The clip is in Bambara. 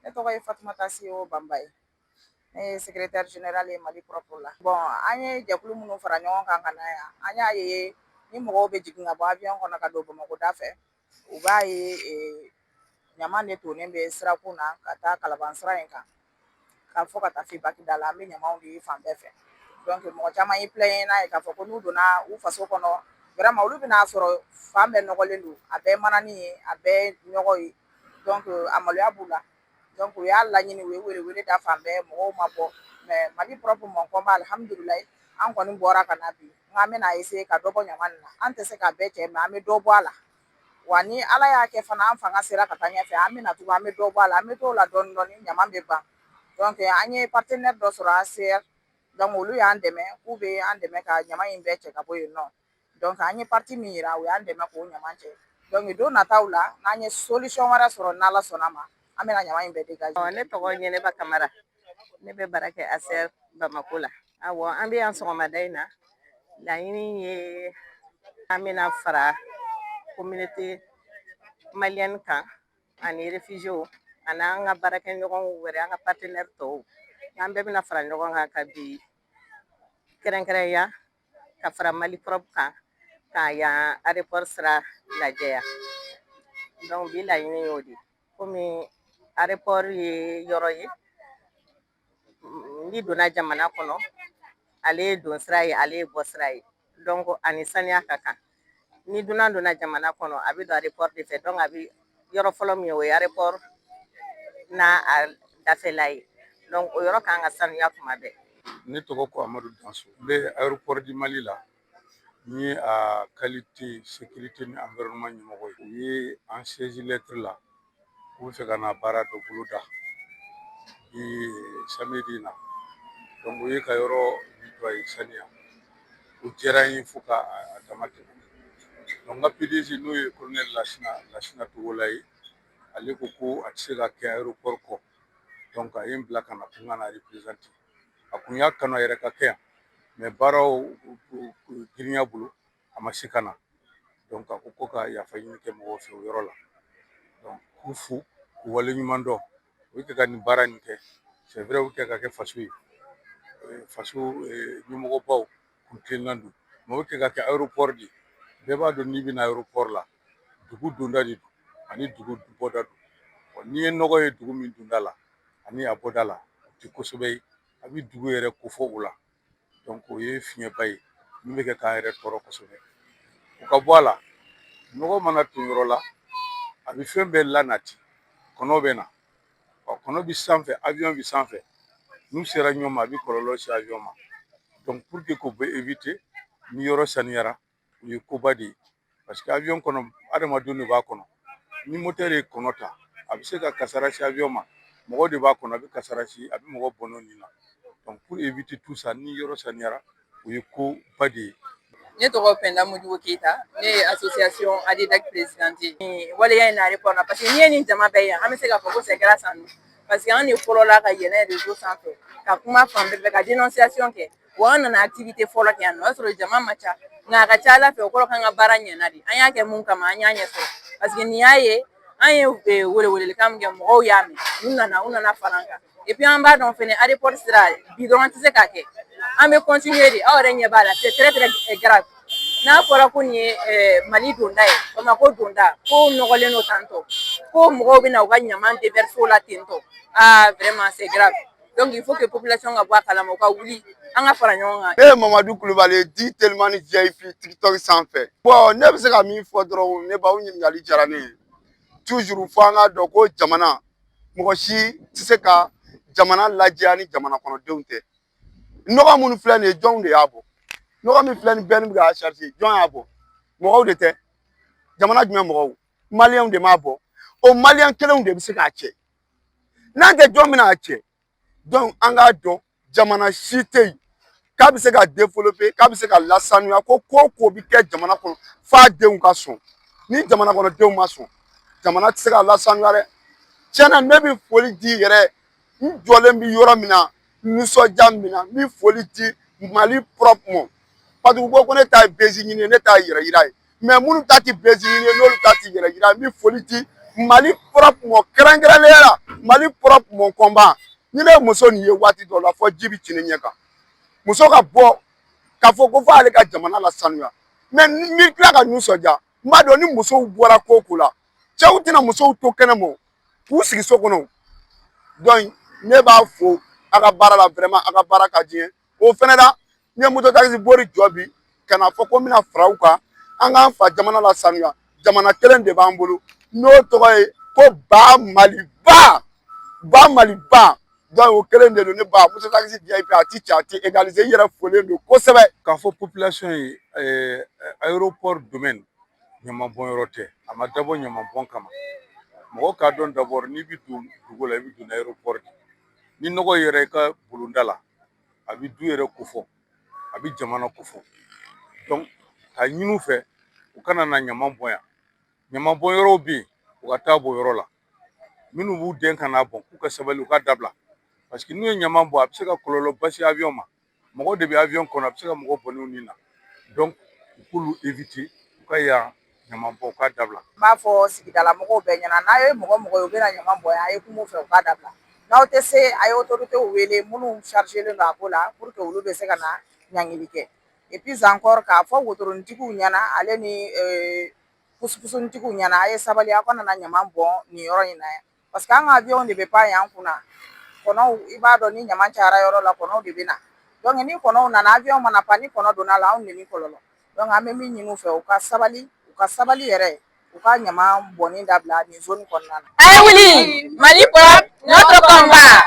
Ne tɔgɔ ye Fatumata Siyo Banba ye. Ne ye secrétaire général ye Mali propre la. Bon, an ye jɛkulu minnu fara ɲɔgɔn kan ka na yan, an y'a ye ni mɔgɔw bɛ jigin ka bɔ avion kɔnɔ ka don Bamakɔ da fɛ, u b'a ye ɲaman de tonnen bɛ sirakun na ka taa Kalaban sira in kan, ka fɔ ka taa se Bakida la. An bɛ ɲamanw de ye fan bɛɛ fɛ. Donc mɔgɔ caman y'i plaigner n'a ye k'a fɔ ko n'u donna u faso kɔnɔ, vraiment olu bɛn'a sɔrɔ fan bɛɛ nɔgɔlen don, a bɛɛ manani ye, a bɛɛ nɔgɔ ye. Donc a maloya b'u la. Donc u y'a laɲini, u ye wele wele da fan bɛɛ, mɔgɔw ma bɔ. Mais Mali propre, mon combat, alhamdulilayi, an kɔni bɔra ka na bi n k'an bɛna essayer ka dɔ bɔ ɲaman nin na. An tɛ se k'a bɛɛ cɛ, mais an bɛ dɔ bɔ a la. Wa ni Ala y'a kɛ fana, an fanga sera ka taa ɲɛfɛ, an bɛ na tugun, an bɛ dɔ bɔ a la. An bɛ t'o la dɔɔnin dɔɔnin, ɲaman bɛ ban. Donc an ye partenaire dɔ sɔrɔ, ACR. Donc olu y'an dɛmɛ k'u bɛ an dɛmɛ ka ɲaman in bɛɛ cɛ ka bɔ yen nɔ. Donc an ye partie min yira, u y'an dɛmɛ k'o ɲaman cɛ. Donc don nataw la, n'an ye solution wɛrɛ sɔrɔ, n'Ala sɔnna ma, an bɛna ɲaman in bɛɛ dégager. Ne tɔgɔ Ɲɛnɛba Kamara, ne bɛ baara kɛ ACR Bamako la. Awɔ, an bɛ yan sɔgɔmada in na, laɲini ye an bɛna fara communauté malienne kan ani réfugiés ani an ka baarakɛɲɔgɔnw wɛrɛ, an ka partenaire tɔw. An bɛɛ bɛna fara ɲɔgɔn kan ka bi kɛrɛnkɛrɛnya ka fara Mali propre kan, ka yan aéroport sira lajɛya. Donc bi laɲini y'o de ye. Komi aéroport ye yɔrɔ ye n'i donna jamana kɔnɔ, ale ye don sira ye, ale ye bɔ sira ye. Donc ani saniya ka kan. Ni dunan donna jamana kɔnɔ, a bɛ don aéroport de fɛ. Donc a bɛ yɔrɔ fɔlɔ min ye, o ye aéroport n'a a dafɛla ye. Donc o yɔrɔ kan ka sanuya tuma bɛɛ. Ne tɔgɔ ko Amadu Danso. N bɛ aéroport du Mali la. N ye a qualité, sécurité ni environnement ɲɛmɔgɔ ye. U ye an saisi lettre la k'u bɛ fɛ ka na baara dɔ boloda bi samedi in na. Donc o ye ka yɔrɔ nettoyer, saniya. O diyara n ye fo ka a dama tɛmɛ. Donc n ka PDG, n'o ye colonel Lasina Togola ye, ale ko ko a tɛ se ka kɛ aéroport kɔ. Donc a ye n bila ka na ko n ka na représenter. A kun y'a kanu a yɛrɛ ka kɛ yan, mais baaraw girinya bolo, a ma se ka na. Donc a ko ko ka yafa ɲini kɛ mɔgɔw fɛ o yɔrɔ la. Donc k'u fo, k'u waleɲuman dɔn. U bɛ ka nin baara nin kɛ, c'est vrai, u bɛ ka kɛ faso ye, faso ɲɛmɔgɔbaw kun tilenna don, mais u bɛ ka kɛ aéroport de ye. Bɛɛ b'a dɔn, n'i bɛna aéroport la, dugu donda de don ani dugu bɔda don. N'i ye nɔgɔ ye dugu min donda la ani a bɔda la, o tɛ kosɛbɛ ye, a bɛ dugu yɛrɛ kofɔ o la. Donc o ye fiɲɛba ye min bɛ kɛ k'an yɛrɛ tɔɔrɔ kosɛbɛ. O ka bɔ a la, nɔgɔ mana ton yɔrɔ la, a bɛ fɛn bɛɛ lanati. Kɔnɔ bɛ na, ɔ kɔnɔ bɛ sanfɛ, avion bɛ sanfɛ, n'u sera ɲɔgɔn ma, a bɛ kɔlɔlɔ se avion ma. Donc pour que k'o bɛɛ éviter, ni yɔrɔ saniyara, o ye koba de ye, parce que avion kɔnɔ, adamadenw de b'a kɔnɔ. Ni moteur ye kɔnɔ ta, a bɛ se ka kasara se avion ma. Mɔgɔ de b'a kɔnɔ, a bɛ kasara se, a bɛ mɔgɔ bɔnɛ nin na. Donc pour éviter tout ça, ni yɔrɔ saniyara, o ye koba de ye. Ne tɔgɔ Pɛnda Modibo Keyita, ne ye association ADEDAC présidente ye. Waleya in na aéroport la, parce que n'i ye nin jama bɛɛ ye, an bɛ se k'a fɔ ko c'est grâce à nous, parce que an de fɔlɔla ka yɛlɛn réseau sanfɛ ka kuma fan bɛɛ fɛ ka dénonciation kɛ. Wa an nana activité fɔlɔ kɛ yan nɔ, o y'a sɔrɔ jama ma ca, nka a ka ca Ala fɛ, o kɔrɔ k'an ka baara ɲɛna de. An y'a kɛ mun kama, an y'a ɲɛ sɔrɔ, parce que nin y'a ye, an ye welewelekan min kɛ, mɔgɔw y'a mɛn, u nana fara an kan. Et puis an b'a dɔn fɛnɛ, aéroport sira bi dɔrɔn tɛ se ka kɛ, an bɛ continuer de. Aw yɛrɛ ɲɛ b'a la, c'est très très grave. N'a fɔra ko nin ye Mali donda ye, Bamakɔ donda, ko nɔgɔlen don tantɔ, ko mɔgɔw bɛ na u ka ɲaman déverser o la ten tɔ, aa, vraiment c'est grave. Donc il faut que population ka bɔ a kalama, u ka wuli, an ka fara ɲɔgɔn kan. Ne ye Mamadu Kulubali ye, di Telimani VIP TikTok sanfɛ. Bon, ne bɛ se ka min fɔ dɔrɔn, ne b'aw ɲininkali diyara ne ye. Toujours fo an k'a dɔn ko jamana, mɔgɔ si tɛ se ka jamana lajɛya ni jamana kɔnɔdenw tɛ. Nɔgɔ minnu filɛ nin ye, jɔnw de y'a bɔ? Nɔgɔ min filɛ nin bɛɛ bɛ k'a charger, jɔn y'a bɔ? Mɔgɔw de tɛ? Jamana jumɛn mɔgɔw? Maliyɛnw de m'a bɔ? O maliyɛn kelenw de bɛ se k'a cɛ. N'an tɛ, jɔn bɛna a cɛ? Donc an k'a dɔn, jamana si tɛ yen k'a bɛ se ka développer, k'a bɛ se ka lasanuya, ko ko o ko bɛ kɛ jamana kɔnɔ, f'a denw ka sɔn. Ni jamana kɔnɔdenw ma sɔn, jamana tɛ se ka lasanuya dɛ. Tiɲɛna, ne bɛ foli di yɛrɛ, n jɔlen bɛ yɔrɔ min na, nisɔndiya min na, n bɛ foli di Mali propre ma, parce que u ko ko ne ta ye buzz ɲini ye, ne ta ye yɛrɛ yira ye. Mais minnu ta tɛ buzz ɲini ye, n'olu ta tɛ yɛrɛ yira ye, n bɛ foli di Mali propre, mɔ kɛrɛnkɛrɛnnenya la Mali propre mon combat. Ni ne ye muso nin ye waati dɔ la, fɔ ji bɛ ci ne ɲɛ kan. Muso ka bɔ k'a fɔ ko f'ale ale ka jamana lasanuya, mɛ n bɛ tila ka nisɔndiya. N b'a dɔn ni musow bɔra ko o ko la, cɛw tɛna musow to kɛnɛma k'u sigi so kɔnɔ. Donc ne b'a fo a ka baara la, vraiment a ka baara ka di n ye. O fɛnɛ la, n ye moto taxi bori jɔ bi ka na fɔ ko n bɛna fara u kan, an k'an fa jamana lasanuya. Jamana kelen de b'an bolo, n'o tɔgɔ ye ko ba Maliba, ba Maliba. Donc o kelen de don. Ne ba moto taxi VIP, a ti cɛ, a ti égaliser. I yɛrɛ folen don kosɛbɛ. K'a fɔ population ye, aéroport domaine, ɲamanbɔnyɔrɔ tɛ, a ma dabɔ ɲamanbɔn kama. Mɔgɔ k'a dɔn d'abord, n'i bɛ don dugu la, i bɛ don aéroport de. Ni nɔgɔ yɛrɛ i ka bulonda la, a bɛ du yɛrɛ kofɔ, a bɛ jamana kofɔ. Donc k'a ɲini u fɛ, u kana na ɲaman bɔn yan. Ɲaman bɔnyɔrɔw bɛ yen, u ka taa bɔ yɔrɔ la. Minnu b'u den ka n'a bɔn, k'u ka sabali, u ka dabila, parce que n'u ye ɲaman bɔn, a bɛ se ka kɔlɔlɔ ba se avion ma. Mɔgɔ de bɛ avion kɔnɔ, a bɛ se ka mɔgɔ bɔnɛ u ni na. Donc u k'olu éviter, u ka yan ɲaman bɔn, u k'a dabila. N b'a fɔ sigidala mɔgɔw bɛɛ ɲɛna, n'a ye mɔgɔ mɔgɔ ye u bɛna ɲaman bɔn yan, a ye kuma u fɛ, u k'a dabila. N'aw tɛ se, a ye autorités wele minnu chargé don a ko la, pour que olu bɛ se ka na ɲangili kɛ. Et puis encore, k'a fɔ wotoronitigiw ɲɛna, ale ni pusupusunitigiw ɲɛna, a ye sabali, aw kana na ɲaman bɔn nin yɔrɔ in na yan, parce que an ka avion de bɛ pan yan kunna. Kɔnɔw, i b'a dɔn, ni ɲaman cayara yɔrɔ la, kɔnɔw de bɛ na. Donc ni kɔnɔw nana, avion mana pan, ni kɔnɔ donna la, anw de ni kɔlɔlɔ. Donc an bɛ min ɲini u fɛ, u ka sabali, u ka sabali yɛrɛ, u ka ɲaman bɔnni dabila nin zone kɔnɔna na. A ye wuli, Mali propre, notre combat.